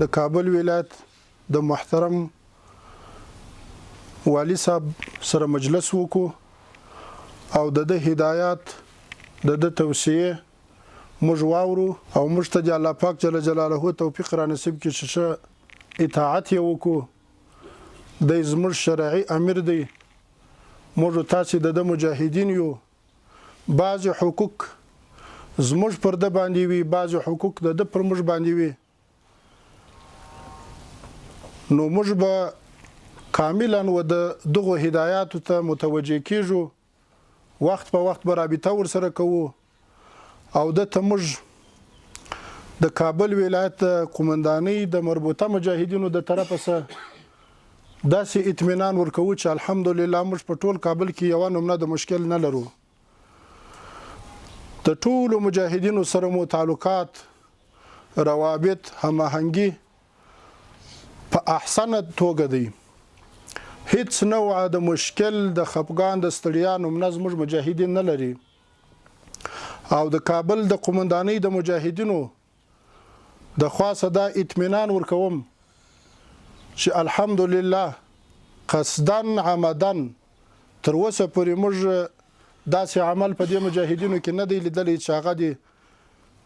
د کابل ولایت د محترم والي صاحب سره مجلس وکړو او د ده هدایات، د ده توصیې موږ واورو او موږ ته دې الله پاک جل جلاله توفیق را نصیب کړي چې ښه اطاعت یې وکړو. دی زموږ شرعي امیر دی، موږ تاسې د ده مجاهدین یو. بعضې حقوق زموږ پر ده باندې وي، بعضې حقوق د ده پر موږ باندې وي، نو موږ به کاملا و د دغو هدایاتو ته متوجه کیږو، وخت په وخت به رابطه ورسره کوو. او ده ته موږ د کابل ولایت د قومندانۍ د مربوطه مجاهدینو د طرفه څخه داسې اطمینان ورکوو چې الحمدلله موږ په ټول کابل کې یوه نمونه د مشکل نه لرو. د ټولو مجاهدینو سره مو تعلقات، روابط، هماهنګي په احسنه توګه دی. هیڅ نوع د مشکل، د خفګان، د ستړیا نمونه زموږ مجاهدین نه لري. او د کابل د قومندانۍ د مجاهدینو د خوا څخه دا اطمینان ورکوم چې الحمدلله قصداً عمداً تر اوسه پورې موږ داسې عمل په دې مجاهدینو کې نه دی لیدلی چې هغه دې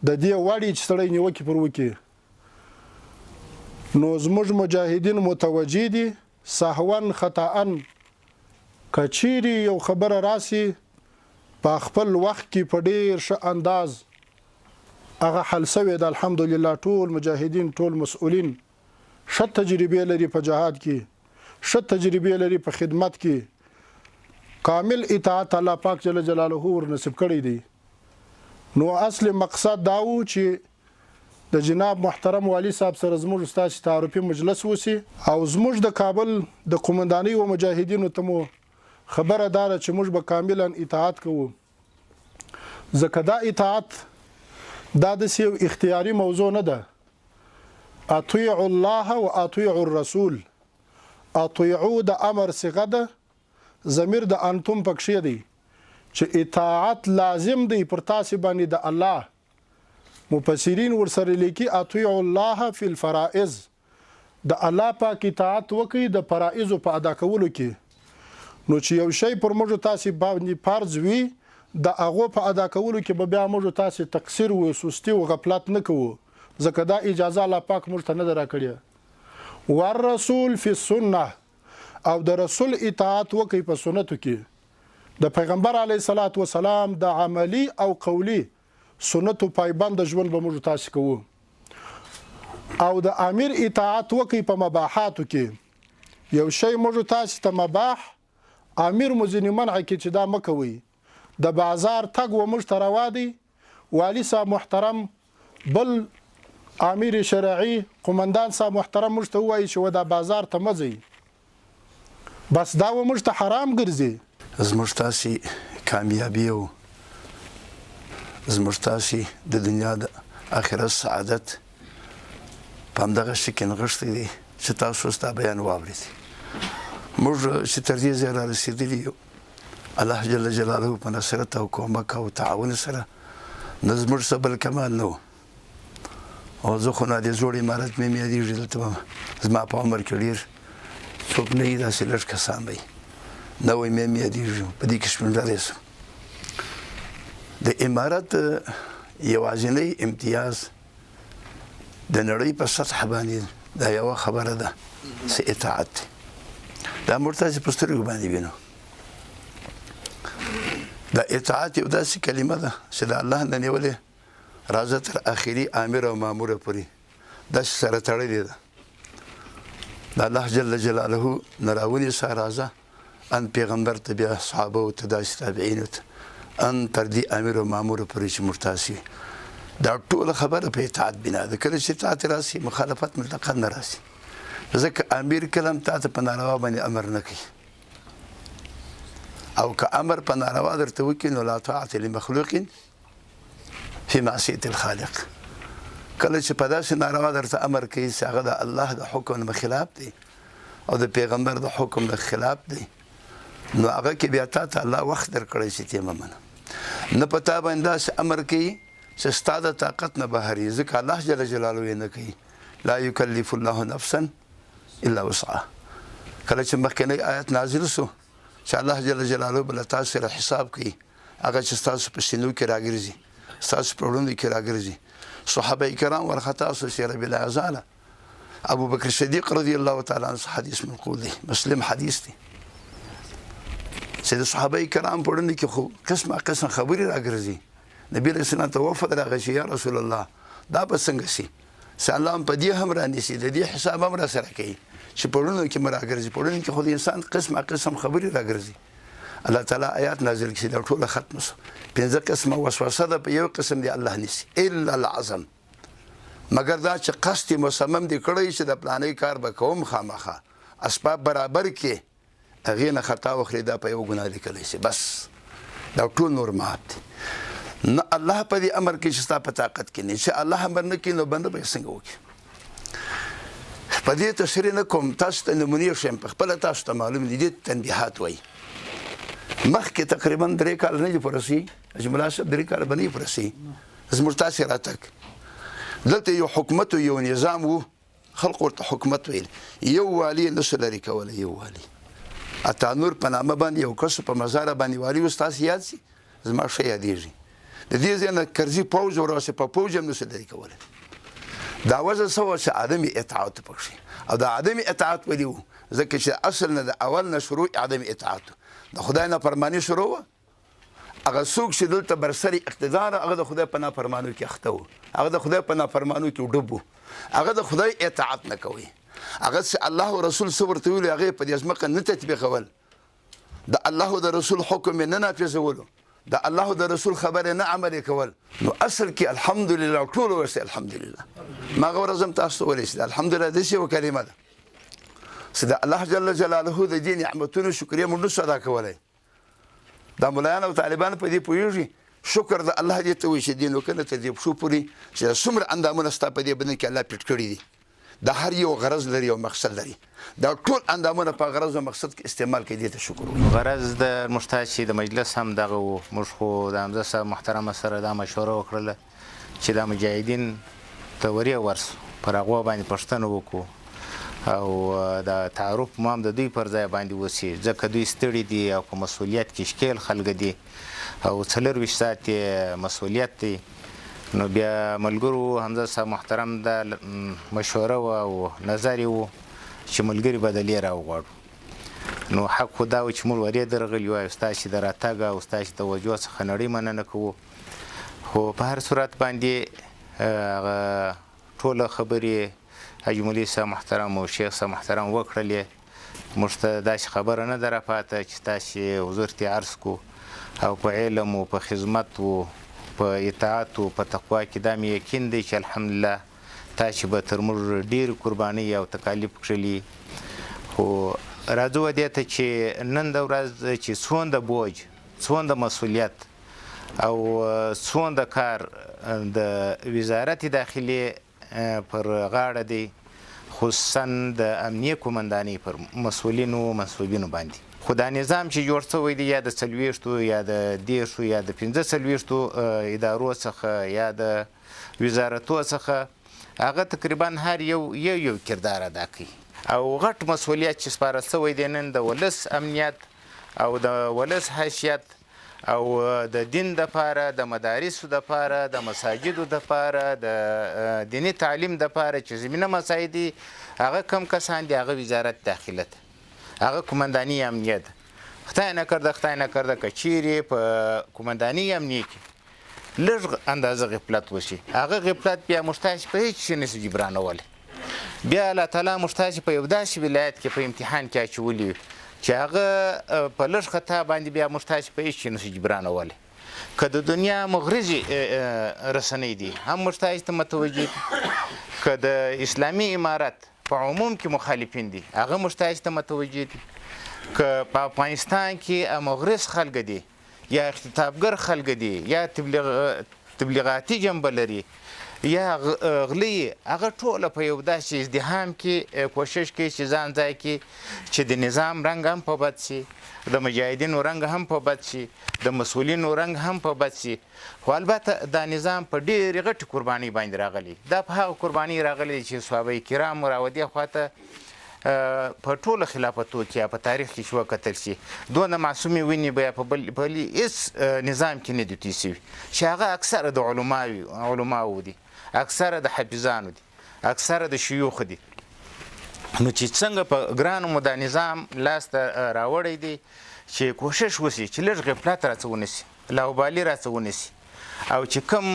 د دې وړي چې سړی نیوکې پر وکړي. نو زموږ مجاهدین متوجه دي، سهواً خطاً که چیرې یو خبره راسي په خپل وخت کې په ډېر ښه انداز هغه حل سوې ده. الحمدلله ټول مجاهدین، ټول مسؤلین ښه تجربې لري په جهاد کې، ښه تجربې لري په خدمت کې، کامل اطاعت الله پاک جل جلاله ور نصیب کړی دی. نو اصل مقصد دا و چې د جناب محترم والي صاحب سره زموږ ستاسې تعارفي مجلس وسي او زموږ د کابل د قومندانۍ و مجاهدینو ته مو خبره دا ده چې موږ به کاملا اطاعت کوو، ځکه دا اطاعت دا داسې یو اختیاري موضوع نه ده. اطیعوا الله و اطیعوا الرسول، اطیعوا د امر صیغه ده، ضمیر د انتم پکښې دی چې اطاعت لازم دی پر تاسې باندې د الله. مفسرین ورسره لیکي اطیعوا الله فی الفرائض، د الله پاک اطاعت وکړئ د فرائضو په ادا کولو کې. نو چې یو شی پر موږ تاسې باندې فرض وي د هغو په ادا کولو کې به بیا موږ تاسې تقصیر و سستی و غفلت نه کوو، ځکه دا اجازه الله پاک موږ ته نه ده راکړې. والرسول فی السنة، او د رسول اطاعت وکړئ په سنتو کې، د پیغمبر علیه الصلاة والسلام د عملی او قولی سنتو پایبند ژوند به موږ تاسې کوو. او د امیر اطاعت وکړئ په مباحاتو کې، یو شی موږ تاسې ته مباح، امیر مو ځینې منع کړي چې دا مه کوئ. د بازار تګ و موږ ته روا دی، والي صاحب محترم بل امیر شرعي قومندان صاحب محترم موږ ته ووایي چې و دا بازار ته مه ځئ، بس دا و موږ ته حرام ګرځي. زموږ تاسې کامیابي او زموږ تاسې د دنیا د آخرت سعادت په همدغه شي کې نغښتی دی چې تاسو اوس دا بیان واورېدی. موږ چې تر دې ځایه را رسېدلي یو، الله جل جلاله په نصرت او کومک او تعاون سره نه زموږ څه بل کمال نه و. او زه خو نه د زوړ امارت مې یادېږي، دلته به زما په عمر کې ډېر څوک نه وي، داسې لږ کسان به وي، نوی مې یادېږي، په دې کې سپینږیری شم. د امارت یوازینی امتیاز د نړۍ په سطح باندې دا یوه خبره ده چې اطاعت دی. دا موږ تاسې په سترګو باندې وینو. دا اطاعت یو داسې کلمه ده چې د الله نه نیولې راځه تر اخري آمر او ماموره پورې داسې سره تړلې ده. د الله جل جلاله نه راونیسه راځه ان پیغمبر ته، بیا صحابو ته، داسې تابعینو ته، ان تر دې امیر او مامور پورې چې موږ تاسې دا ټوله خبره په اطاعت بنا ده. کله چې اطاعت راسي مخالفت مطلقاً نه راسي، ځکه امیر کله هم تا ته په ناروا باندې امر نه کوي، او که امر په ناروا درته وکړي نو لا طاعت لمخلوق فی معصیة الخالق. کله چې په داسې ناروا درته امر کوي چې هغه د الله د حکم نه خلاف دی او د پیغمبر د حکم نه خلاف دی، نو هغه کې بیا تا ته الله وخت درکړی چې ته مه منه. نه په تا باندې داسې امر کوي چې ستا د طاقت نه بهر وي، ځکه الله جل جلاله یې نه کوي. لا یکلف الله نفسا الا وسعها. کله چې مخکنی آیت نازل سو چې الله جل جلاله به له تاسو سره حساب کوي، هغه چې ستاسو په سینو کې راګرځي، ستاسو په وړاندې کې راګرځي. صحابه کرام ورخطا سو چې رب العزاله. ابو بکر صدیق رضی الله تعالی عنہ حدیث منقول دی، مسلم حدیث دی، چې د صحابه کرام په وړاندې کې خو قسمه قسم خبرې راګرځي. نبی علیه السلام ته وفد راغی چې یا رسول الله دا به څنګه سي، چې الله هم په دې هم رانیسي، د دې حساب هم را سره کوي چې په وړونو کې مې راګرځي. په وړونو کې خو د انسان قسمه قسم خبرې راګرځي. الله تعالی آیات نازل کړي، دا ټوله ختم سو. پنځه قسمه وسوسه ده، په یو قسم دی الله نیسي، الا العظم، مګر دا چې قصد مصمم دی کړی چې د پلانې کار به کوم خامخا، اسباب برابر کړي، هغې نه خطا وخوري، دا په یو ګناه لیکلی شي، بس دا ټول نور معاف دي. نه الله په دې امر کې چې ستا په طاقت کې نه، چې الله امر نه کړي نو بنده به یې څنګه وکړي؟ په دې تشریح نه کوم، تاسو ته نمونې ښیم، په خپله تاسو ته معلوم دي، دې تنبیهات وایي. مخکې تقریبا 3 کاله نه دي پوره سوي، حاجي ملا صاحب 3 کاله به نه دي پوره سوي زموږ تاسې راتګ. دلته یو حکومت و، یو نظام و، خلق ورته حکومت ویل. یو والي نه شو لرې کولی، یو والي عطانور په نامه باندې یو کس په مزاره باندې والي و، ستاسې یاد سي؟ زما ښه یادېږي. د دې ځای نه کرزي پوځ ورسې، په پوځ هم نه شو لرې کولی. دا وجه څه وه؟ چې عدم اطاعت پکښې، او دا عدم اطاعت ولې و؟ ځکه چې اصل نه د اول نه شروع عدم اطاعت و، د خدای نافرماني شروع وه. هغه څوک چې دلته بر سر اقتدار، هغه د خدای په نافرمانو کې اخته و، هغه د خدای په نافرمانو کې ډوب و، هغه د خدای اطاعت نه کوي، هغه چې الله او رسول څه ورته ویلي هغه یې په دې ځمکه نه تطبیقول، د الله او د رسول حکم یې نه نافذولو، د الله او د رسول خبرې نه عملي کول. نو اصل کې الحمدلله ټول ورسې الحمدلله. ما هغه ورځ هم تاسو ته ویلی چې الحمدلله داسې یوه کلمه ده چې د الله جل جلاله د دې نعمتونو شکریه موږ نه شو ادا کولی. دا ملایان او طالبان په دې پوهېږي، شکر د الله دې ته وایي چې دین وکنه تر دې پښو پورې چې څومره اندامونه ستا په دې بدن کې الله پټ کړي دي، د هر یو غرض لري او مقصد لري، دا ټول اندامونه په غرض او مقصد کې استعمال کوي، دې ته شکر وایي. غرض د موږ تاسې د مجلس هم دغه و، موږ خو د حمزه صاحب محترمه سره دا مشوره وکړله چې دا مجاهدین ته ورې ورسو، پر هغو باندې پوښتنه وکړو او د تعارف مو هم د دوی پر ځای باندې وسي، ځکه دوی ستړي دي او په مسؤلیت کې ښکېل خلک دي او 24 ساعت یې مسؤلیت دی. نو بیا ملګرو حمزه صاحب محترم دا مشوره وه او نظر یې و چې ملګري بدلې راوغواړو. نو حق خو دا و چې موږ ورې درغلي وای، ستاسې د راتګ او ستاسې توجه څخه نړۍ مننه کوو، خو په هر صورت باندې هغه ټوله خبرې حاجي مولوي صاحب محترم او شیخ صاحب محترم وکړلې. موږ ته داسې خبره نه ده راپاته چې تاسې حضور ته عرض کړو، او په علم و په خدمت و په اطاعت و په تقوا کې دا مې یقین دی چې الحمدلله تاسې به تر موږ ډېرې قربانۍ او تکالیف کښلي. خو راځو دې ته چې نن د ورځ چې څونده بوج، څونده مسؤلیت او څونده کار د وزارت داخلې پر غاړه دی، خصوصا د امنیه قومندانۍ پر مسؤلینو منسوبینو باندې. خو دا نظام چې جوړ شوی دی یا د 40 یا د 30 یا د 45 ادارو څخه یا د وزارتو څخه، هغه تقریبا هر یو یو یو کردار ادا کوي. او غټ مسؤلیت چې سپارل شوی دی نن د ولس امنیت او د ولس حیثیت او د دین دپاره، د مدارسو دپاره، د مساجدو دپاره، د دیني تعلیم دپاره چې زمینه مساعد دي، هغه کم کسان دي، هغه وزارت داخله ده، هغه قومنداني امنیت ده. خدای نه کرده، خدای نه کرده که چیرې په قومنداني امنیت کې لږ اندازه غفلت وشي، هغه غفلت بیا موږ تاسې په هېڅ شي نشي جبرانولی. بیا الله تعالی موږ تاسې په یو داسې ولایت کې په امتحان کې اچولي وي چې هغه په لږ خطا باندې بیا موږ تاسې په هېڅ شي نشي جبرانولی. که د دنیا مغرضې رسنۍ دي هم موږ تاسې ته متوجه دي، که د اسلامي امارت په عموم کې مخالفین دي هغه موږ تاسې ته متوجه دي، که په افغانستان کې مغرض خلک دي یا اختطافګر خلک دي یا تبلیغاتي جنبه لري یا غله یي، هغه ټوله په یو داسې ازدحام کې کوشش کوي چې ځان ځای کې چې د نظام رنګ هم په بد شي، د مجاهدینو رنګ هم په بد شي، د مسؤلینو رنګ هم په بد شي. خو البته دا نظام په ډېرې غټې قربانۍ باندې راغلی، دا په هغه قربانۍ راغلی چې صحابه کرامو راودې خواته په ټولو خلافتو کې یا په تاریخ کې چې وکتل شي، دونه معصومې وینې بیا په بل هېڅ نظام کې نه دي توی شوي، چې هغه اکثره د علماو دي، اکثره د حافظانو دي، اکثره د شیوخو دي. نو چې څنګه په ګرانو مو دا نظام لاسته راوړی دی چې کوشش وشي چې لږ غفلت راڅه ونه شي، لاوبالي راڅه ونه شي، او چې کوم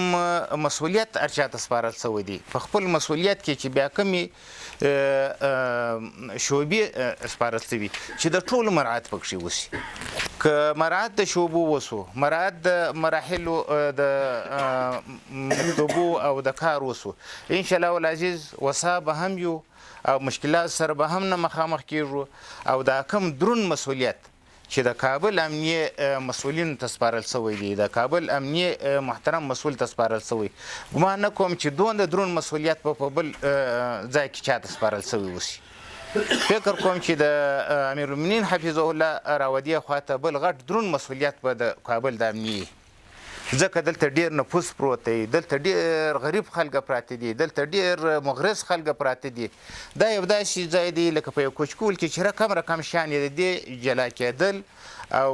مسؤلیت هر چا ته سپارل شوی دی په خپل مسؤلیت کې چې بیا کومې شعبې سپارل شوي چې د ټولو مراعت پکښې وشي. که مراعت د شعبو وسو، مراعت د مراحلو د مکتوبو او د کار وسو، انشاءالله العزیز وسا به هم یو او مشکلات سره به هم نه مخامخ کیږو. او دا کوم درون مسؤلیت چې د کابل امنیې مسؤلینو ته سپارل شوی دی، د کابل امنیې محترم مسؤل ته سپارل شوی، ګمان نه کوم چې دونه درون مسؤلیت به په بل ځای کې چا ته سپارل شوی اوسي. فکر کوم چې د امیرالمؤمنین حفظه الله راودې خواته بل غټ درون مسؤلیت به د کابل د امنیې، ځکه دلته ډېر نفوس پروت دی، دلته ډېر غریب خلک پراته دي، دلته ډېر مغرض خلک پراته دي. دا یو داسې ځای دی لکه په یو کچکول کې چې رقم رقم شیان یې د دې جلا کېدل او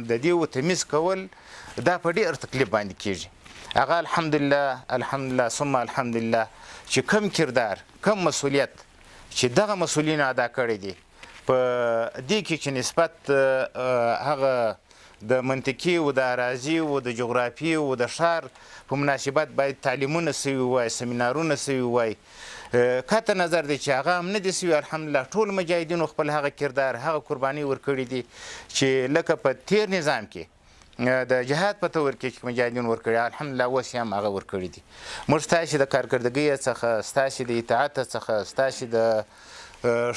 د دې و تمیز کول دا په ډېر تکلیف باندې کېږي. هغه الحمدلله الحمدلله ثم الحمدلله چې کم کردار کم مسؤلیت چې دغه مسؤلینو ادا کړی دی په دې کې چې نسبت هغه د منطقي او د اراضي او د جغرافي او د ښار په مناسبت باید تعلیمونه سوي وای، سمینارونه سوي وای، کته نظر دی چې هغه هم نه دي سوي. الحمدلله ټول مجاهدینو خپل هغه کردار هغه قرباني ورکړي دي چې لکه په تیر نظام کې د جهاد په تور کې چې مجاهدین ورکړي، الحمدلله اوس یې هم هغه ورکړي دي. موږ ستاسې د کارکردګۍ څخه، ستاسې د اطاعت څخه، ستاسې د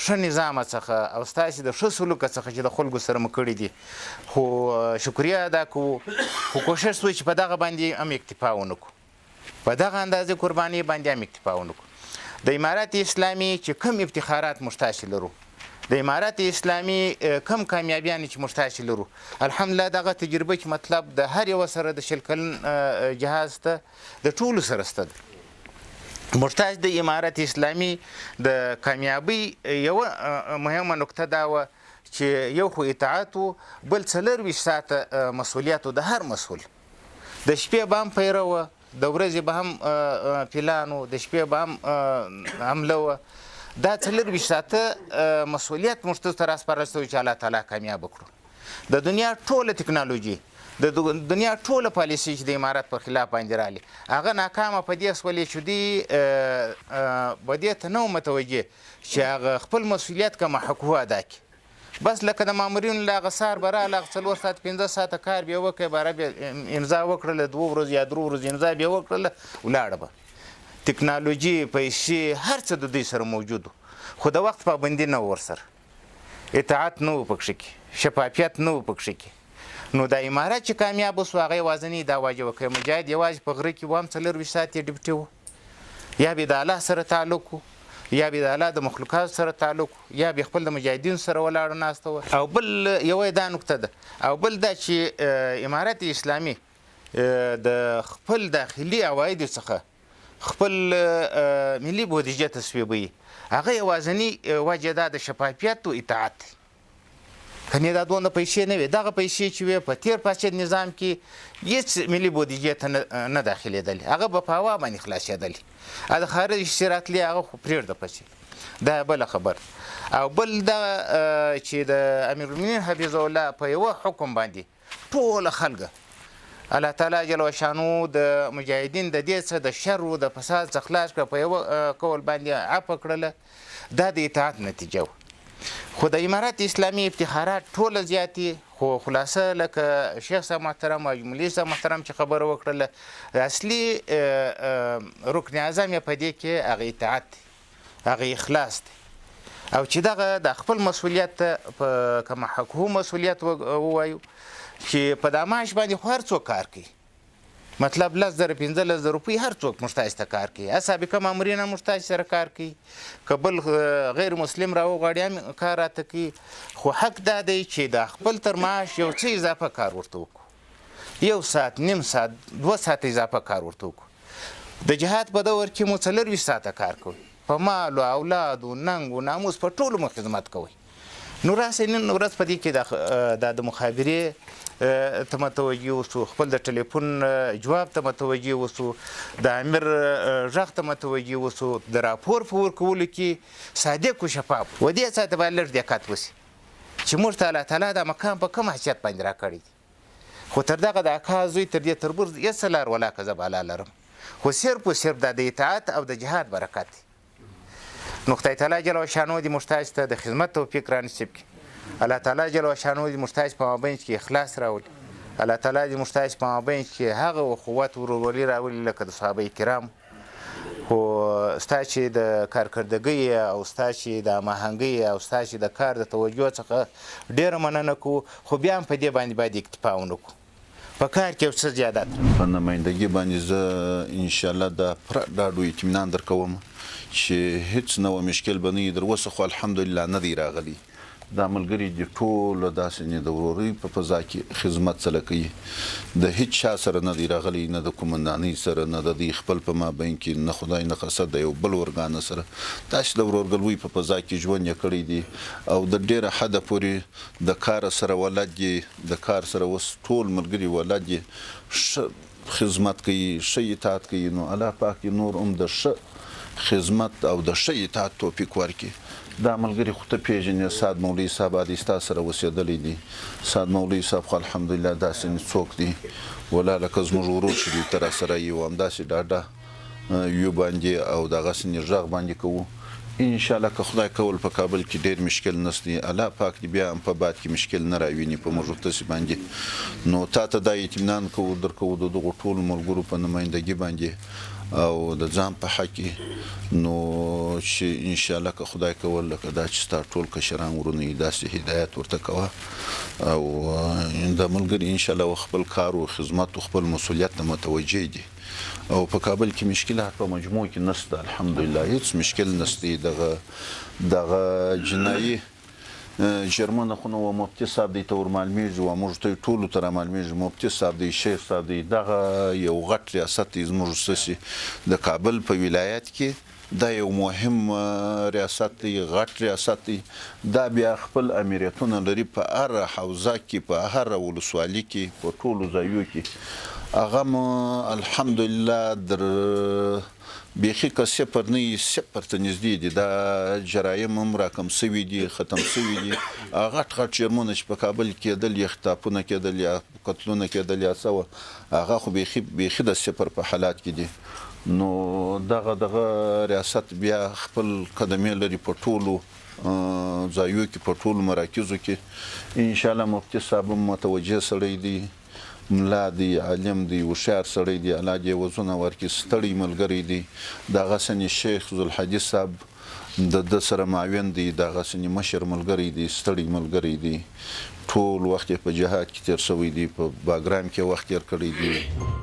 ښه نظام څخه او ستاسې د ښه سلوک څخه چې د خلکو سره مو کړي دي خو شکریه ادا کوو. خو کوشش وکړو چې په دغه باندې هم اکتفا ونه کړو، په دغه اندازې قرباني باندې هم اکتفا ونه کړو. د امارت اسلامي چې کوم افتخارات موږ تاسې لرو، د امارت اسلامي کم کامیابیانې چې موږ تاسې لرو، الحمدلله دغه تجربه چې مطلب د هر یوه سره د 20 کلن جهاز ته د ټولو سره سته ده. موږ تاسې د امارت اسلامي د کامیابۍ یوه مهمه نکته دا وه چې یو خو اطاعت و، بل 24 ساعته مسؤلیت و د هر مسؤل. د شپې به هم پیره وه، د ورځې به هم پلان و، د شپې به هم حمله وه. دا 24 ساعته مسؤلیت موږ ته راسپارل شوی چې الله تعالی کامیاب کړو. د دنیا ټوله تکنالوژي، د دنیا ټوله پالیسي چې د امارت پر خلاف باندې رالې، هغه ناکامه په دې سولې چې دوی به دې ته نه وو متوجه چې هغه خپل مسؤلیت که محکوه ادا کړي. بس لکه د مامورینو له هغه سهار به راغله، هغه 4 ساعته 5 ساعته کار به یې وکړ، باره به امضا وکړله، 2 ورځې یا 3 ورځې امضا به یې وکړله، ولاړه به. تکنالوژي، پیسې، هر څه د دوی سره موجود و، خو د وخت پابندي نه وه ورسره، اطاعت نه و پکښې کې، شفافیت نه و پکښې کې. نو دا امارت چې کامیاب سو هغه یوازنۍ دا وجه وکړه. مجاهد یوازې په غره کې و، هم 24 ساعته یې ډیوټي و، یا به د الله سره تعلق و، یا به د الله د مخلوقاتو سره تعلق و، یا به خپل د مجاهدینو سره ولاړه ناسته وه. او بل یوه دا نکته ده، او بل دا چې امارت اسلامي د خپل داخلي عوایدو څخه خپل ملي بودیجه تصویبوي، هغه یوازنۍ وجه دا د شفافیت او اطاعت دی. کنې دا دونه پیسې نه وې، دغه پیسې چې وې په تېر فاسد نظام کې هېڅ ملي بودیجې ته نه داخلېدلې، هغه به په هوا باندې خلاصېدلې. د خارج چې راتلې هغه خو پرېږده پسې، دا بله خبره. او بل دا چې د امیرالمؤمنین حفظه الله په یوه حکم باندې ټوله خلکه الله تعالی جل وشانو د مجاهدین د دې څه د شر و د فساد څخه خلاص کړه، په یوه قول باندې عفو کړله، دا د اطاعت نتیجه وه. خو د امارت اسلامي افتخارات ټوله زیات دي، خو خلاصه لکه شیخ صاحب محترم او مولوي صاحب محترم چې خبره وکړله، اصلي رکن اعظم یې په دې کې هغه اطاعت دی، هغه اخلاص دی، او چې دغه د خپل مسؤلیت ته په که محکوم مسؤلیت ووایو چې په دا معاش باندې خو هر څوک کار کوي، مطلب 10,000 15,000 روپۍ هر څوک موږ تاسې ته کار کوي. سابقه مامورین هم موږ تاسې سره کار کوي، که بل غیر مسلم راوغواړي هم کار راته کوي. خو حق دا دی چې د خپل تر معاش یو څه اضافه کار ورته وکړو، یو ساعت، نیم ساعت، 2 ساعته اضافه کار ورته وکړو. د جهاد په دور کې مو 24 ساعته کار کوي، په مال و اولاد و ننګ و ناموس په ټولو مو خدمت کوئ. نو راسئ نن ورځ په دې کې دا د مخابرې ته متوجه اوسو، خپل د ټلیفون جواب ته متوجه اوسو، د امیر غږ ته متوجه اوسو، د راپور په ورکولو کې صادق و شفاف و دې څه ته باید لږ دقت وسي چې موږ ته الله تعالی دا مقام په کوم حیثیت باندې راکړی دی. خو تر دغه د اکا زوی تر دې تربور یې څه لار ولاکه زه بالا لرم، خو صرف و صرف دا د اطاعت او د جهاد برکت دی. نو خدای تعالی جل شانو دې موږ تاسې ته د خدمت توفیق را نصیب کړي. الله تعالی جل شانو دې موږ تاسې په مابین کې اخلاص راولي. الله تعالی دې موږ تاسې په مابین کې هغه اخوت ورورولي راولي لکه د صحابه کرام. خو ستا چې د کارکردګۍ او ستا چې د هماهنګۍ او ستا چې د کار د توجه څخه ډېره مننه کوو، خو بیا هم په دې باندې باید اکتفا ونه کړو، په کار کې یو څه زیادت. په نمایندګي باندې زه انشاءالله د پوره ډاډ و اطمینان درکوم چې هیڅ نوع مشکل به نه وي. در اوسه خو الحمدلله نه دی راغلی. دا ملګري دي ټول داسې نه د ورورۍ په فضا کې خدمت سره کوي، د هیڅ چا سره نه دی راغلی، نه د قومندانۍ سره، نه د دوی خپل په مابین کې، نه خدای نه خاصه د یو بل ارګانه سره. داسې د ورورګلوۍ په فضا کې ژوند یې کړی دی او د ډېره حده پورې د کار سره ولد دي، د کار سره اوس ټول ملګري ولد دي، ښه خدمت کوي، ښه اطاعت کوي. نو الله پاک دې نور هم د ښه خدمت او د ښه اطاعت توفیق ورکړي. دا ملګري خو ته پېژنې، سعد مولوي صاحب دی ستا سره اوسېدلی دی. سعد مولوي صاحب خو الحمدلله داسې نه څوک دی ولا لکه زموږ ورور چې دی ته راسره یو، همداسې ډاډه یو باندې او دغسې نه غږ باندې کوو. انشاءالله که خدای کول په کابل کې ډېر مشکل نشته، الله پاک دې بیا هم په باد کې مشکل نه راویني په موږ تاسې باندې. نو تا ته دا اطمینان کوو درکوو د دغو ټولو ملګرو په نمایندګي باندې او د ځان په حق کې، نو چې انشاءالله که خدای کول لکه دا چې ستا ټول کشران ورونه یې داسې هدایت ورته کوه او د ملګري انشاءالله خپل کار و خدمت و خپل مسؤلیت ته متوجه دي. او په کابل کې مشکلات په مجموع کې نشته الحمدلله، هیڅ مشکل نشته. دغه جنایي جرمونه خو نو مفتي صاحب دی ته ورمعلومېږي او موږ ته ټولو ته رامعلومېږي. مفتي صاحب دی، شیخ صاحب دی، دغه یو غټ ریاست دی زموږ ستاسې د کابل په ولایت کې، دا یو مهم ریاست دی، غټ ریاست دی. دا بیا خپل امیریتونه لري په هره حوزه کې، په هره ولسوالي کې، په ټولو ځایو کې. هغه مو الحمدلله در بیخي که صفر نه وي، صفر ته نږدې دي. دا جرایم هم راکم سوي دي، ختم سوي دي. غټ غټ جرمونه چې په کابل کې کېدل، یا اختطافونه کېدل، یا قتلونه کېدل، یا څه وه، هغه خو بیخي د صفر په حالات کې دي. نو دغه ریاست بیا خپل قدمې لري په ټولو ځایو کې، په ټولو مراکزو کې. انشاءالله مفتي صاحب هم متوجه سړی دی، ملا دی، عالم دی، هوښیار سړی دی، الله دې عوضونه ورکړي، ستړی ملګری دی. دغسې شیخ ذوالحدیث صاحب د ده سره معاون دی، دغسې مشر ملګری دی، ستړی ملګری دی. ټول وخت یې په جهاد کې تېر شوی دی، په باګرام کې وخت تېر کړی دی.